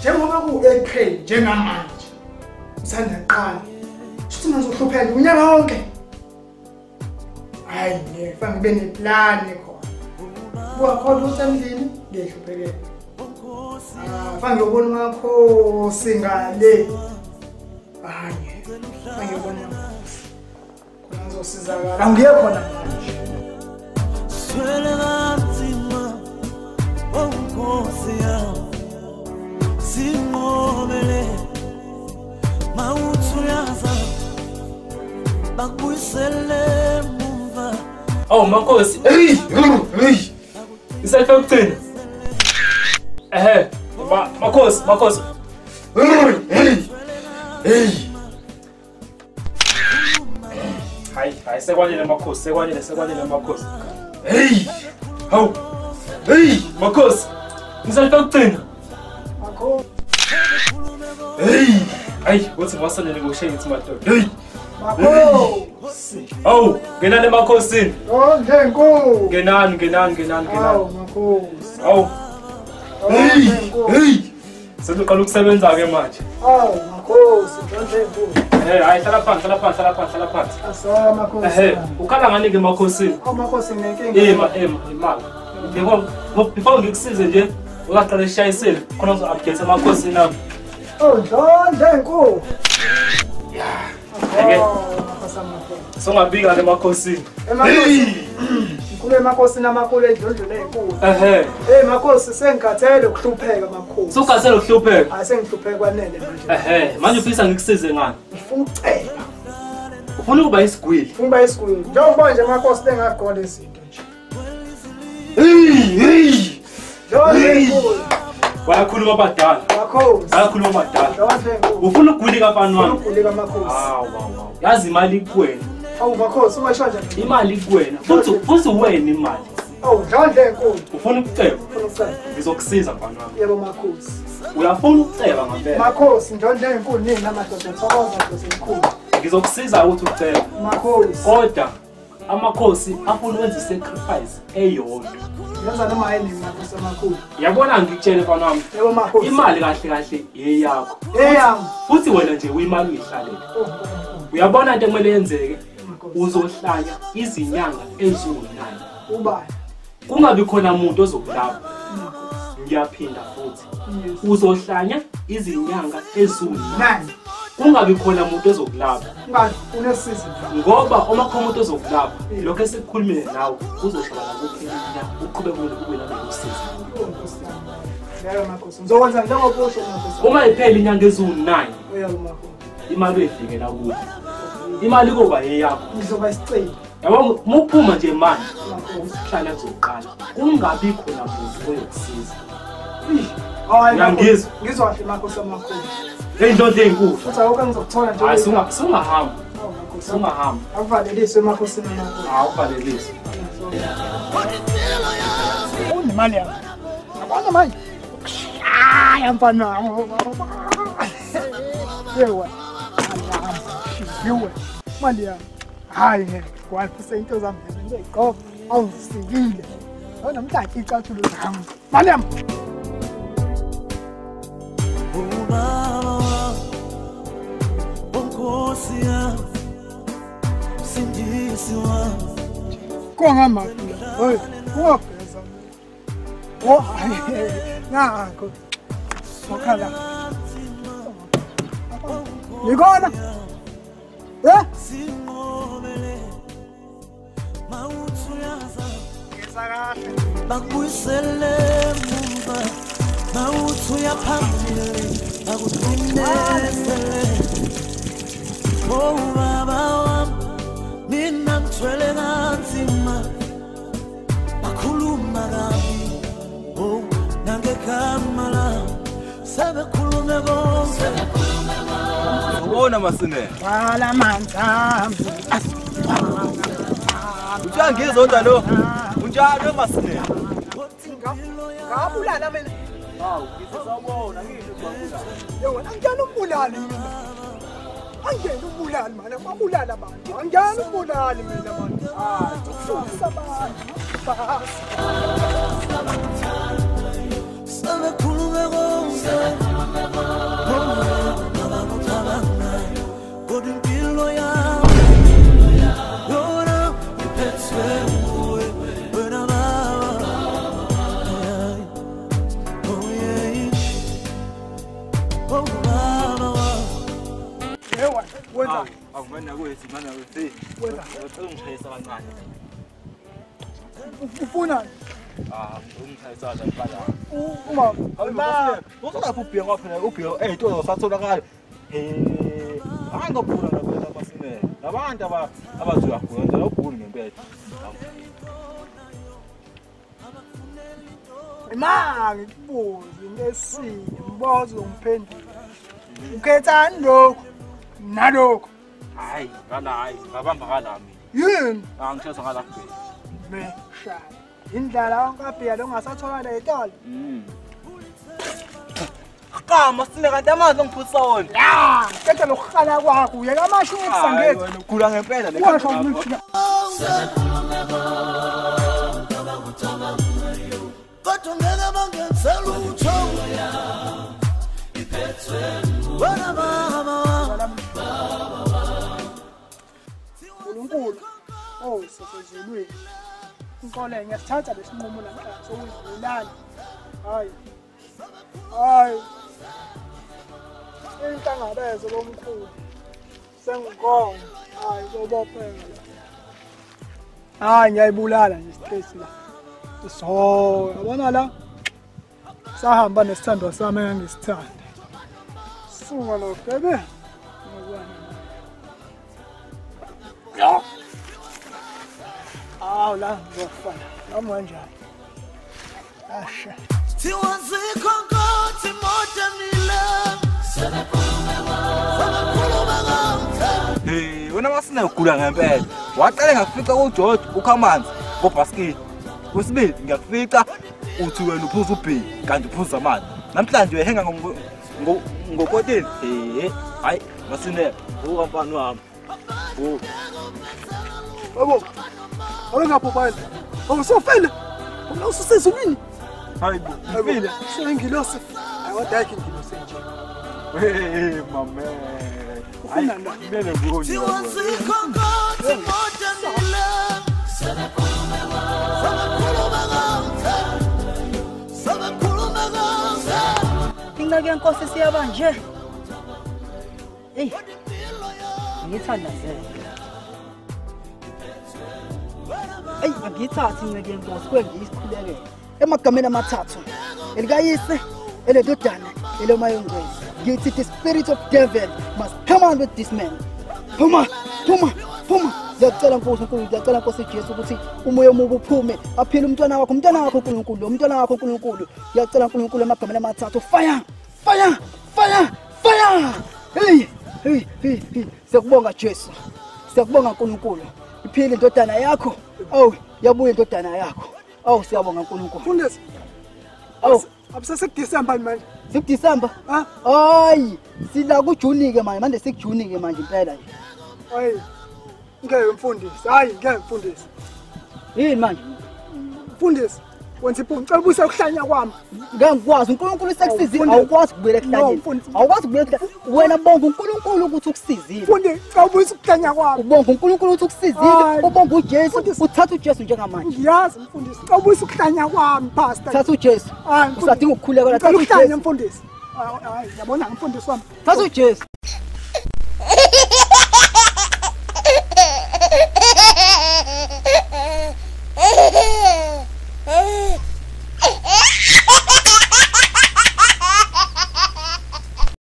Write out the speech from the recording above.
Njengoba ku-April njengamanje usanda kuqala. Shuthi manje uzohlupheka unyaka wonke. Hayi ngeke kufanele ngibe neplani khona. Kuwakhona ukuthi endlini ngiyahluphekela. Ah, fanele ngiyobona umakhosi ngale. Hayi ngeke ngiyobona umakhosi. Khona ngizosizakala. Angiye khona manje. Swele kanzima onkosi yami sinqobele mawuthi uyaza bakubuyisele emumva. Oh makhosi, hey hey, iselfe yokugcina. Ehe, makhosi, makhosi. Hey hey. Hayi, hayi sekwanele makhosi, sekwanele, sekwanele makhosi. Hey! Hawu! Hey! Makhosi! Ngisalipha ukugcina. Makhosi. Hey! Hayi, uthi ngiwasalele ngokushiya ngithi madoda. Hey! Makhosi. Hawu, ngenani emakhosini. Oh, njenkosi. Ngenani, ngenani, ngenani, ngenani. Hawu, makhosi. Hawu. Hey! Hey! Sezoqala ukusebenza ke manje. Hawu, makhosi, njenkosi. Eh, hayi hlala phansi, hlala phansi, hlala phansi, hlala phansi. Asala makhosi. Eh, ukhala ngani ke emakhosini? Awu makhosi nginenkinga. Ema, ema, imali. Before ngikusize nje, uzaqala ishayisile khona uzo-update emakhosini akho. Oh, njenkosi. Yeah. Eke. Songabika ke emakhosini. Emakhosini. Ngikhulu emakhosini amakhulu edlondlone enkulu. Ehhe. Hey makhosi sengikhathele ukuhlupheka makhosi. Sukhathele ukuhlupheka? Hayi sengihlupheka kwanele manje. Ehhe, manje ufisa ngikusize ngani? Ngifuna ukucela. Ufuna ukuba isigwili? Ngifuna ukuba isigwili. Njengoba nje makhosi lengagqola izinto nje. Hey, hey. Njengoba bayakhuluma abadala. Makhosi. Bayakhuluma abadala. Ufuna ukugwilika mfana wami? Ufuna ukugwilika makhosi. Hawu, hawu. Yazi imali ikuwena. Awu makhosi ungasho kanjani? Imali ikuwena. Futhi wena imali. Awu ndlondle enkulu. Ufuna ukuceba? Ufuna ukuceba. Ngizokusiza mfana wami. Yebo makhosi. Uyafuna ukuceba ngempela? Makhosi ndlondle enkulu nini amadoda thokoza ndoda enkulu. Ngizokusiza ukuthi ucebe. Makhosi. Kodwa amakhosi afuna ukwenza sacrifice eyodwa. Yenza noma yini makhosi amakhulu. Yabona ngikutshele mfana wami. Yebo makhosi. Imali kahle kahle eyakho. Eyami. Futhi wena nje uyimali uyihlalele. Uyabona into ekumele yenzeke? Uzohlanya izinyanga eziwu-9. Ubani? Kungabi khona umuntu ozokulapha. Ngiyaphinda futhi. Uzohlanya izinyanga eziwu-9. Kungabi khona umuntu ozokulapha. Ngani unesizi ngoba uma khona umuntu ozokulapha lokho esikukhulumile nawe uzoshabala kuphela uqhubeke ube nalo usizo. Yebo makhosi. Ngizokwenza njengoba usho makhosi. Uma iphela inyanga eziwu-9 yebo makhosi. Imali uyifikela kuwe. Imali koba eyakho. Ngizoba isicelo. Yabo muphuma nje manje ukuhlala kuzoqala. Kungabi khona umuntu oyokusiza. Hayi ngiyangizwa. Ngizwa kahle makhosi amakhulu. Hey ndodla enkulu. Futhi awukho ngizokuthola nje. Hayi sungahamba. Sungahamba. Akuvaleliswe emakhosini amakhulu. Awuvaleliswe. Unemali yami. Yabona manje. Shaya mfana wami. Yewe. Yewe. Mali yami. Hayi ngeke. Kwafisa into zami ngizigqoka. Awusikile. Namhlanje icathulo zami. Mali yami. Kongama. Hey, ungageza. Oh, nakho. Wakhala. Nikona. Eh? Geza kahle. Bakubuyisele emumva. Mawuthi uyaphambili bakuqinezele. Oh baba wami mina ngithwele kanzima bakhuluma kabi oh nangegama lami sebekhulume konke. Ubona masine wala manzi Utshangizonda lo unjalo masine ngabulala mina. Hawu ngizawubona ngisho ngibulala. Yebo angiyana umbulali mina. Angiyena umbulali mana babulala abantu. Angiyana umbulali mina manje. Ah, ukuhlukisa abantu. Bas. Sebekhulume konke. Oh baba wami. Ewa, wenza. Awumana kwethu, mana kwethu. Wenza. Ngicela ungishayisa kancane. Ufuna? Ah, ungishayisa kancane. Uma ma, uzolapha ubhiya kwaphela ubhiya ey'tolo usatholakala. Angaphula ngapha masinene. Labantu abathi uyagula nje awuguli ngempela. Ma ngikubuze into esinye, ngibuze ungiphendule. Ukhethani lokhu nalokhu? Hayi, ngala hayi, ngabamba ngala mina. Yini? Angishayisa ngala kuphela. Meshaya. Indlala wonke lo ngasatholakala ey'tolo. Qama sine kanti amanzi ongiphuzisa wona. Ya, qeda lokuqala kwakho uyeka amashisa ngethu. Wena ukhula ngempela le. Washo ukuthi kodwa ngeke bangenze lutho. Wena baba wami. uNkulunkulu oh sesezulwini. Inkole ngiyasithatha lesinqumo namhlanje sokuzibulala. Hayi. Hayi. Inhlangabezo lomkhulu. Sengikona. Hayi zobopheka la. Hayi ngiyayibulala nje stress la. So, yabona la. Sahamba nesithandwa sami engangisithanda. Suka lo bebe. Awu la ngizofana. Noma kanjani. Asha. Thiwazikhonkotha imoto emile. Sebekhulume konke. Hey, wena masine ugula ngempela. Waqale ngakufica kuGeorge ukhamanzi ngobhasikiti. Kwesibili ngiyakufica uthi wena uphuza ubhiya kanti uphuza amanzi. Namhlanje uyahenga ngokotini. Hey, hayi masine uka mfana wami. Oh. Babo. Awungapho phela. Awusofela. Uma ususezulwini. Hayi bo, ngifile. Sengilosi. Ayiwadakhe ngilosi nje. Hey mama. Ufuna nda. Kumele ngibone. Thiwazikhonkotha imoto emile. Sebekhulume konke. Sebekhulume konke. Inceku yenkosi siyaba nje. Hey. Ngithandazele. Eyi angiyithathi inceku yenkosi kwengiyisikhulekele. Emagameni amathathu. Elikayise, elendodana, elomoya ongcwele. Ngithi the spirit of devil must come out with this man. Phuma, phuma, phuma. Ngiyacela Nkosi uNkulunkulu, ngiyacela Nkosi Jesu ukuthi umoya omubi uphume, aphile umntwana wakho uNkulunkulu, umntwana wakho uNkulunkulu. Ngiyacela uNkulunkulu emagameni amathathu. Fire, fire, fire, fire. Hey, hey, hey, hey. Siyakubonga Jesu. Siyakubonga uNkulunkulu. Iphile indodana yakho. Oh, yabuya indodana yakho. Oh, siyabonga uNkulunkulu. Mfundisi. Oh, abusese December manje. SikuDecember? Ah. Hayi, sila kuJune ke manje, manje sikuJune ke manje impela nje. Hayi. Ngeke mfundisi. Hayi, ngeke mfundisi. Yini manje? Mfundisi, wenza iphutha. Ngicela ubuyise ukuhlanya kwami. Ngeke ngikwazi. uNkulunkulu sekusizile. Awukwazi ukubuyela ekuhlanyeni. Awukwazi ukubuyela. Wena bonga uNkulunkulu ukuthi ukusizile. Mfundisi, ngicela ubuyise ukuhlanya kwami. Ubonga uNkulunkulu ukuthi ukusizile. Ubonga uJesu. Uthatha uJesu njengamanje. Ngiyazi mfundisi. Ngicela ubuyise ukuhlanya kwami, pastor. Thatha uJesu. Usadinga ukukhuleka la. Thatha uJesu mfundisi. Hayi, yabona mfundisi wami. Thatha uJesu.